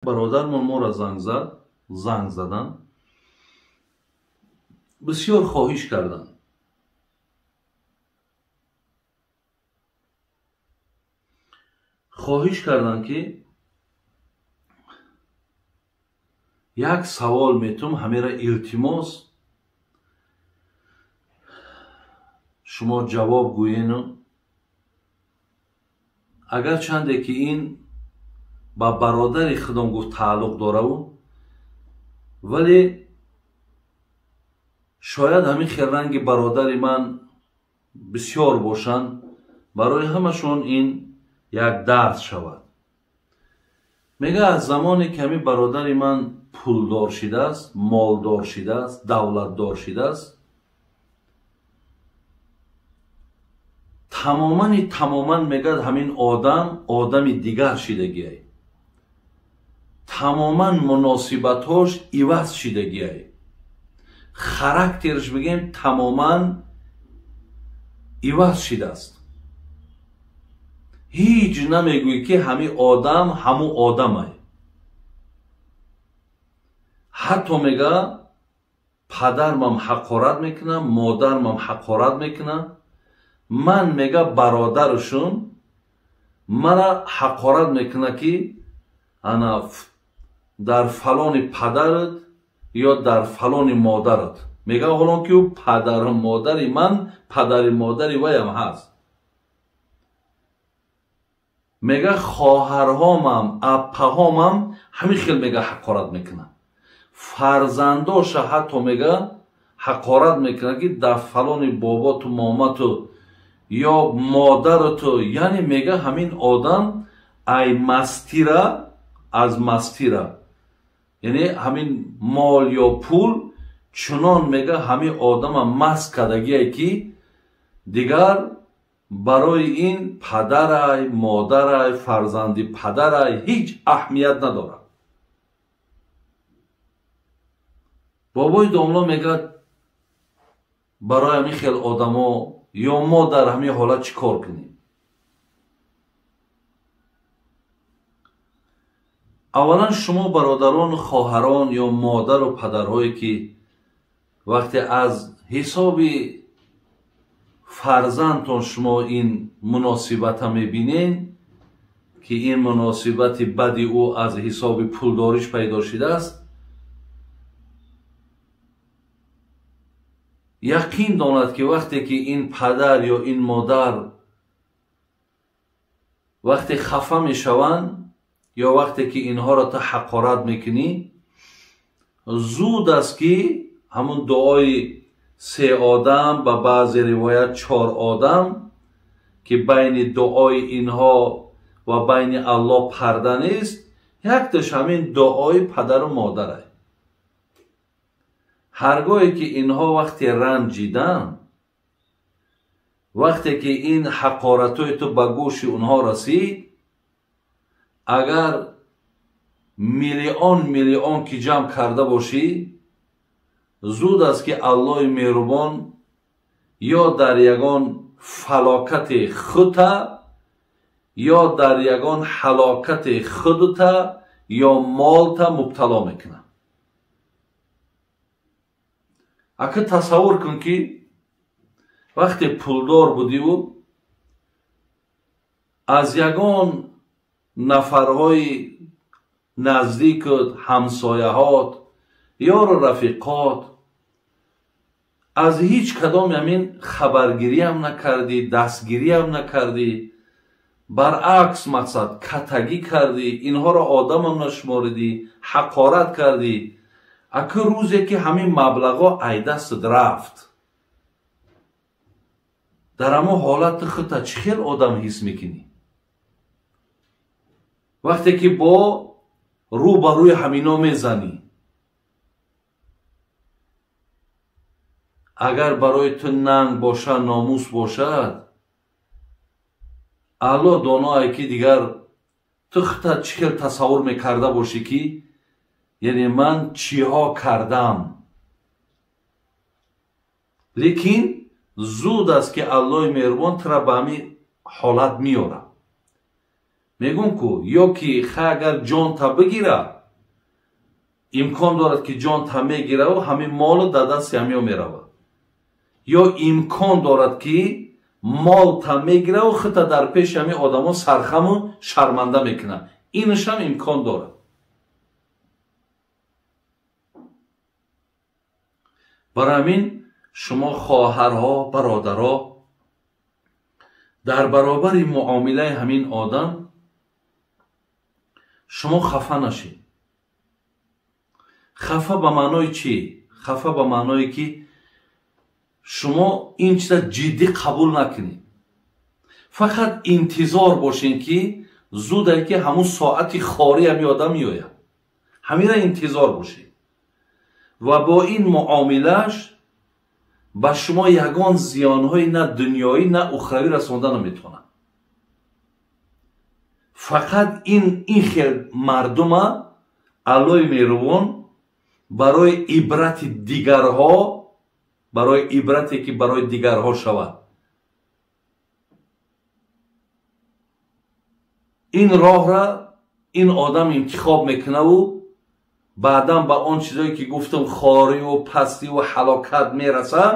Бародармон моро занг зад, занг задан, бисёр хоҳиш карданд. Хоҳиш карданд, ки як савол метум, ҳамера илтимос шумо ҷавоб гӯену агарчанде ки ин ба бародари худом гуфт тааллуқ дораву, вале шояд ҳамин хел ранги бародари ман бисёр бошанд, барои ҳамашон ин як дарс шавад. Мега аз замоне ки ҳамин бародари ман пулдор шидааст, молдор шидааст, давлатдор шидааст, тамомани тамоман мегӯяд ҳамин одам одами дигар шидагиай, тамоман муносибатҳош иваз шидагиай, характерш бигем тамоман иваз шидааст. Ҳеҷ намегӯӣ ки ҳамин одам ҳамун одамай. Ҳатто мега падармам ҳақорат мекунам, модармам ҳақорат мекунам, ман мега бародарашон мара ҳақорат мекуна ки ана дар фалони падарат ё дар фалони модарат. Мега ҳолон ки ӯ падару модари ман падари модари ваям ҳаст. Мега хоҳарҳомам, аппаҳомам ҳамин хел мега ҳақорат мекунад. Фарзандоша ҳатто мега ҳақорат мекунад ки дар фалони боботу момату ё модарату. Яъне мега ҳамин одам ай мастира, аз мастира, яъне ҳамин мол ё пул чунон мега ҳамин одама маст кардагие ки дигар барои ин падарай, модарай, фарзанди падарай ҳеҷ аҳамият надорад. Бобои домло мегӯяд барои ҳамин хел одамо ё мо дар ҳамин ҳолат чӣ кор кунем? Аввалан шумо бародарону хоҳарон ё модару падарҳое ки вақте аз ҳисоби фарзандтон шумо ин муносибата мебинед ки ин муносибати бади ӯ аз ҳисоби пулдориш пайдо шудааст, яқин донад ки вақте ки ин падар ё ин модар вақте хафа мешаванд ё вақте ки инҳоро ту ҳақорат мекунӣ, зуд аст ки ҳамун дуои се одам, ба баъзе ривоят чор одам, ки байни дуои инҳо ва байни Аллоҳ парда нест, якташ ҳамин дуои падару модарай. Ҳаргоҳе ки инҳо вақте ранҷиданд, вақте ки ин ҳақоратҳои ту ба гӯши онҳо расид, агар миллион миллион ки ҷамъ карда бошӣ, зуд аст ки Аллоҳи меҳрубон ё дар ягон фалокати хута ё дар ягон ҳалокати худта ё молта мубтало мекунад. Ака тасаввур кун ки вақте пулдор будиву аз ягон нафарҳои наздикат, ҳамсояҳот, ёру рафиқот аз ҳеҷ кадоми ҳамин хабаргириам накардӣ, дастгириам накардӣ, баръакс мақсад катагӣ кардӣ, инҳоро одамам нашуморидӣ, ҳақорат кардӣ. Ака рӯзе ки ҳамин маблағҳо айдастат рафт, дар ҳамон ҳолати худта чӣ хел одам ҳис мекунӣ? Вақте ки бо рӯ ба рӯи ҳамино мезанӣ, агар барои ту нанг бошад, номус бошад, Аллоҳ доное ки дигар ту худта чӣ хел тасаввур мекарда бошӣ ки яъне ман чиҳо кардам. Лекин зуд аст ки Аллоҳи меҳрубон тура ба ҳамин ҳолат меорад. Мегӯм ку ё ки ха агар ҷонта бигира, имкон дорад ки ҷонта мегираву ҳамин молу дар дасти ҳамиё меравад. Ё имкон дорад ки молта мегираву худта дар пеши ҳамин одамо сархаму шарманда мекунад. Инашам имкон дорад. Барои ҳамин шумо хоҳарҳо, бародаро, дар баробари муомилаи ҳамин одам шумо хафа нашед. Хафа ба маънои чӣ? Хафа ба маъное ки шумо ин чиза ҷиддӣ қабул накунед. Фақат интизор бошед ки зуде ки ҳамун соати хорӣ ҳамин одам меояд. Ҳамина интизор бошед. Ва бо ин муомилааш ба шумо ягон зиёнҳои на дунёӣ, на ухравӣ расонда наметавонад. Фақат ин хел мардума Аллоҳи меҳрубон барои ибрати дигарҳо, барои ибрате ки барои дигарҳо шавад, ин роҳра ин одам интихоб мекунаву баъдан ба он чизое ки гуфтам хориву пастиву ҳалокат мерасад,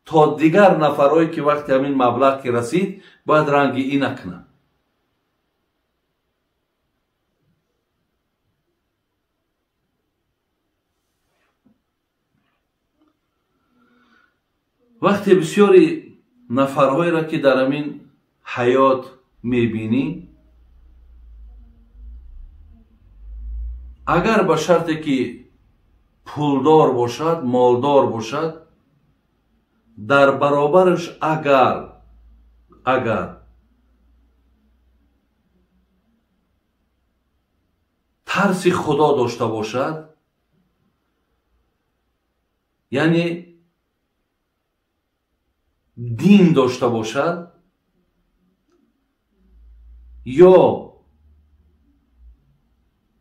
то дигар нафарое ки вақти ҳамин маблағ ки расид бояд ранги ина кунад. Вақте бисёри нафарҳоеро ки дар ҳамин ҳаёт мебинӣ, агар ба шарте ки пулдор бошад, молдор бошад, дар баробараш агар тарси худо дошта бошад, яъне дин дошта бошад, ё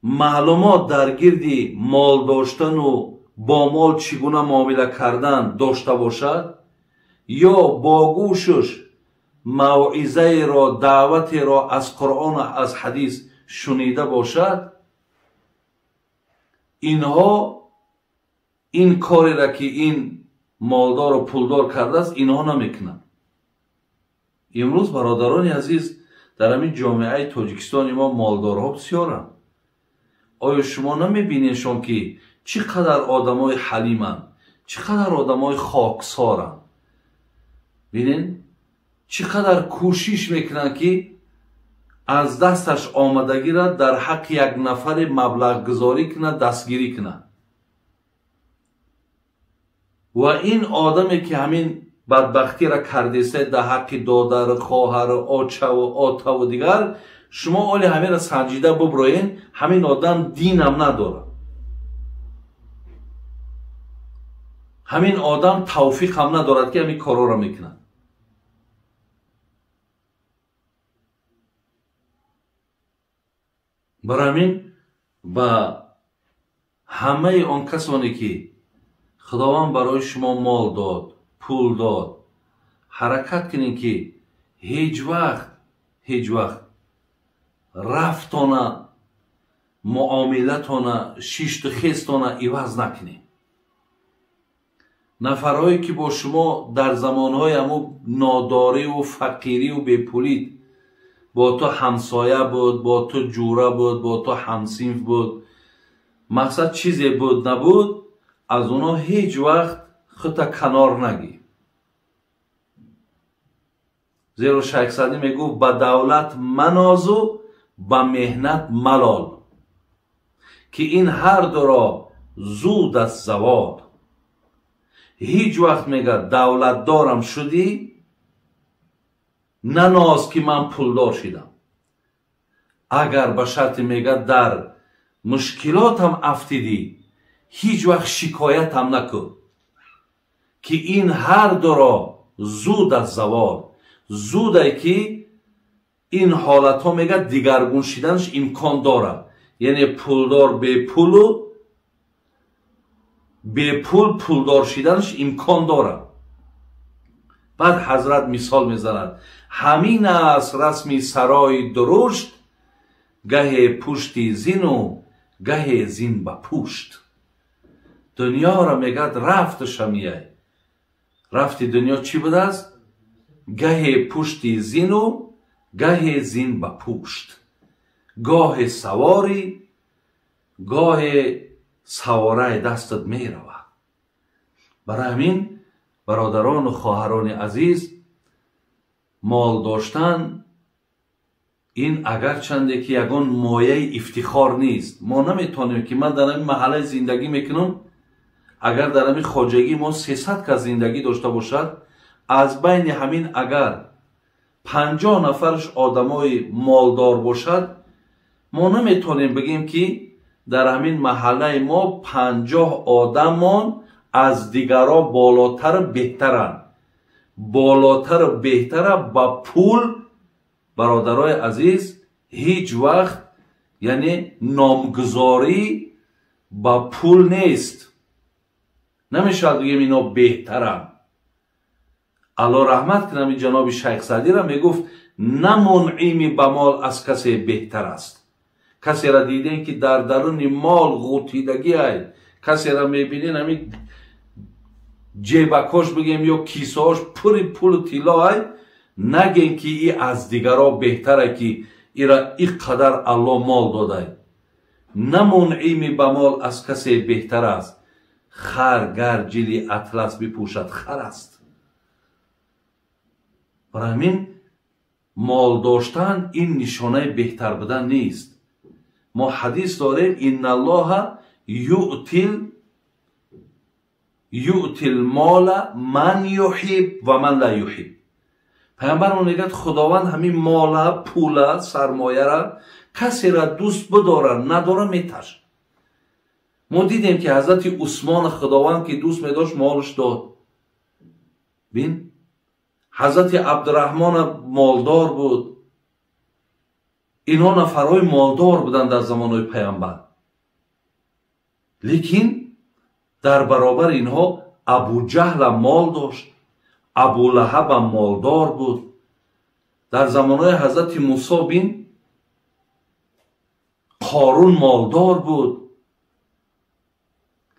маълумот дар гирди мол доштану бо мол чӣ гуна муомила кардан дошта бошад, ё бо гӯшаш мавъизаеро, даъватеро аз Қуръону аз ҳадис шунида бошад, инҳо ин кореро ки ин молдору пулдор кардааст, инҳо намекунанд. Имрӯз бародарони азиз, дар ҳамин ҷомеаи Тоҷикистони мо молдорҳо бисёранд. Оё шумо намебинедшон ки чӣ қадар одамои ҳалиманд, чӣ қадар одамои хоксоранд? Бинед, чӣ қадар кӯшиш мекунанд ки аз дасташ омадагиро дар ҳаққи як нафаре маблағгузорӣ кунад, дастгирӣ кунад. Ва ин одаме ки ҳамин бадбахтиро кардеста дар ҳаққи додару хоҳару очаву отаву дигар, шумо оли ҳаминро санҷида буброен, ҳамин одам динам надорад, ҳамин одам тавфиқам надорад ки ҳамин корҳоро мекунад. Барои ҳамин ба ҳамаи он касоне ки Худованд барои шумо мол дод, пул дод, ҳаракат кунед ки ҳеҷ вақт рафтона, муомилатона, шишту хестона иваз накунед. Нафарҳое ки бо шумо дар замонҳои ҳамун нодориву фақириву бепулӣ бо ту ҳамсоя буд, бо ту ҷура буд, бо ту ҳамсинф буд, мақсад чизе буд набуд, аз онҳо ҳеҷ вақт худта канор нагир. Зеро Шайх Саъдӣ мегуфт: ба давлат манозу, ба меҳнат малол, ки ин ҳар дуро зуд аст завол. Ҳеҷ вақт мегӯяд давлатдорам шудӣ, наноз ки ман пулдор шидам. Агар ба шарте мегӯяд дар мушкилотам афтидӣ, ҳеҷ вақт шикоятам накун, ки ин ҳар дуро зуд аст завол. Зуде ки ин ҳолатҳо мегӯяд дигаргун шиданаш имкон дорад. Яъне пулдор бепулу бепул пулдор шиданаш имкон дорад. Баъд ҳазрат мисол мезанад: ҳамин аст расми сарои дурушт, гаҳе пушти зину гаҳе зин ба пушт. Дунёро мегӯяд рафташа мияй. Рафти дунё чӣ будааст? Гаҳе пушти зину гаҳе зин ба пушт. Гоҳе саворӣ, гоҳе савораи дастат меравад. Барои ҳамин бародарону хоҳарони азиз, мол доштан ин агарчанде ки ягон мояи ифтихор нест. Мо наметавонем ки ман дар ҳамин маҳаллаи зиндагӣ мекунам, агар дар ҳамин хоҷагӣ мо 300 кас зиндагӣ дошта бошад, аз байни ҳамин агар 50 нафараш одамои молдор бошад, мо наметавонем бигем ки дар ҳамин маҳаллаи мо 50 одамон аз дигарро болотару беҳтаранд. Болотару беҳтара ба пул, бародарои азиз, ҳеҷ вақт яъне номгузорӣ ба пул нест. Намешавад бигем ино беҳтаранд. Алло раҳмат кунам ин ҷаноби Шайх Саъдира мегуфт: на мунъими ба мол аз касе беҳтар аст. Касеро дидем ки дар даруни мол ғутидагиай, касеро мебинем ҳамин ҷебакош бигем ё кисаош пури пулу тиллоай, нагем ки и аз дигаро беҳтара, ки ира ин қадар Алло мол додай. На мунъими ба мол аз касе беҳтар аст. Хар гар ҷили атлас бипӯшад хар аст. Барои ҳамин мол доштан ин нишонаи беҳтар будан нест. Мо ҳадис дорем: инналлоҳа юътил мола ман юҳиб ва ман ла юҳиб. Пайғамбармон мегӯяд Худованд ҳамин мола, пула, сармояра касера дӯст бидора, надора меташ. Мо дидем ки ҳазрати Усмон Худованд ки дӯст медошт молаш дод. Бин, ҳазрати Абдураҳмон молдор буд. Инҳо нафарҳои молдор буданд дар замонҳои пайғамбар. Лекин дар баробари инҳо Абуҷаҳла мол дошт, Абулаҳабам молдор буд. Дар замонҳои ҳазрати Мусо бин Қорун молдор буд.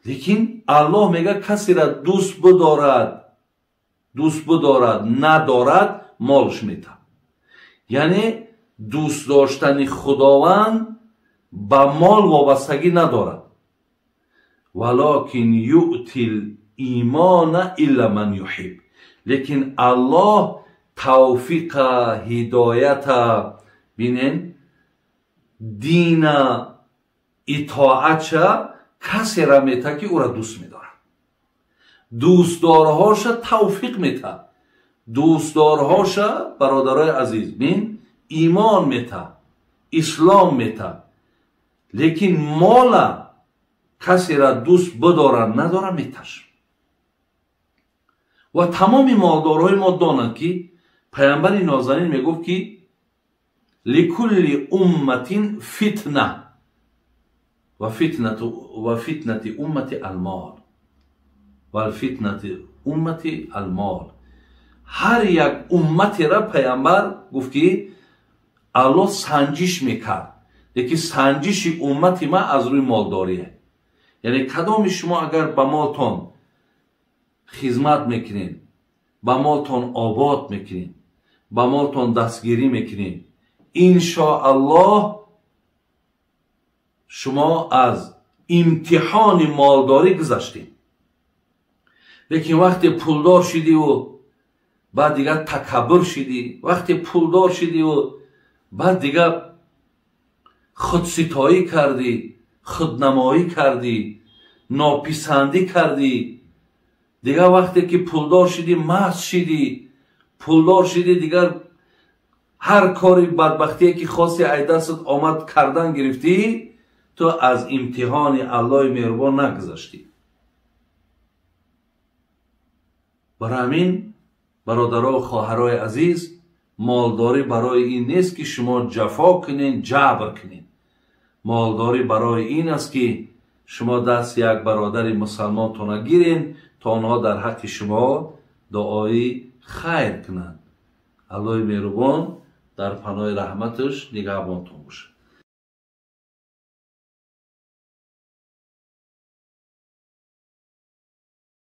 Лекин Аллоҳ мегӯяд касеро дӯст бидорад, дӯст бидорад, надорад, молш метавад. Яъне дӯст доштани Худованд ба мол вобастагӣ надорад. Валокин юътил имона илла ман юҳиб. Лекин Аллоҳ тавфиқа, ҳидоята, бинен, дина, итоатша касера мета ки ӯра дӯст медорад. Дӯстдорҳоша тавфиқ мета. Дӯстдорҳоша, бародарои азиз, бин, имон мета, ислом мета. Лекин мола касера дӯст бидора, надора меташ. Ва тамоми молдорҳои мо донанд ки пайғамбари нозанин мегуфт ки ликулли умматин фитна ва фитнати уммати алмол ва фитнати уммати алмол. Ҳар як умматеро пайғамбар гуфт ки Аллоҳ санҷиш мекард, лекин санҷиши уммати ман аз рӯи молдорие. Яъне кадоми шумо агар ба молтон хизмат мекунед, ба молтон обод мекунед, ба молтон дастгирӣ мекунед, иншоаллоҳ шумо аз имтиҳони молдорӣ гузаштед. Лекин вақте пулдор шидиву баъд дигар такаббур шидӣ, вақте пулдор шидиву баъд дигар худситоӣ кардӣ, худнамоӣ кардӣ, нописандӣ кардӣ, дигар вақте ки пулдор шидӣ маст шидӣ, пулдор шидӣ дигар ҳар кори бадбахтие ки хости ай дастат омад кардан гирифтӣ, ту аз имтиҳони Аллоҳи меҳрубон нагузаштӣ. Барои ҳамин бародаро ва хоҳарои азиз, молдорӣ барои ин нест ки шумо ҷафо кунед, ҷабр кунед. Молдорӣ барои ин аст ки шумо даст як бародари мусалмонтона гиред то онҳо дар ҳаққи шумо дуои хайр кунанд. Аллоҳи меҳрубон дар паноҳи раҳматаш нигаҳбонтон бошад.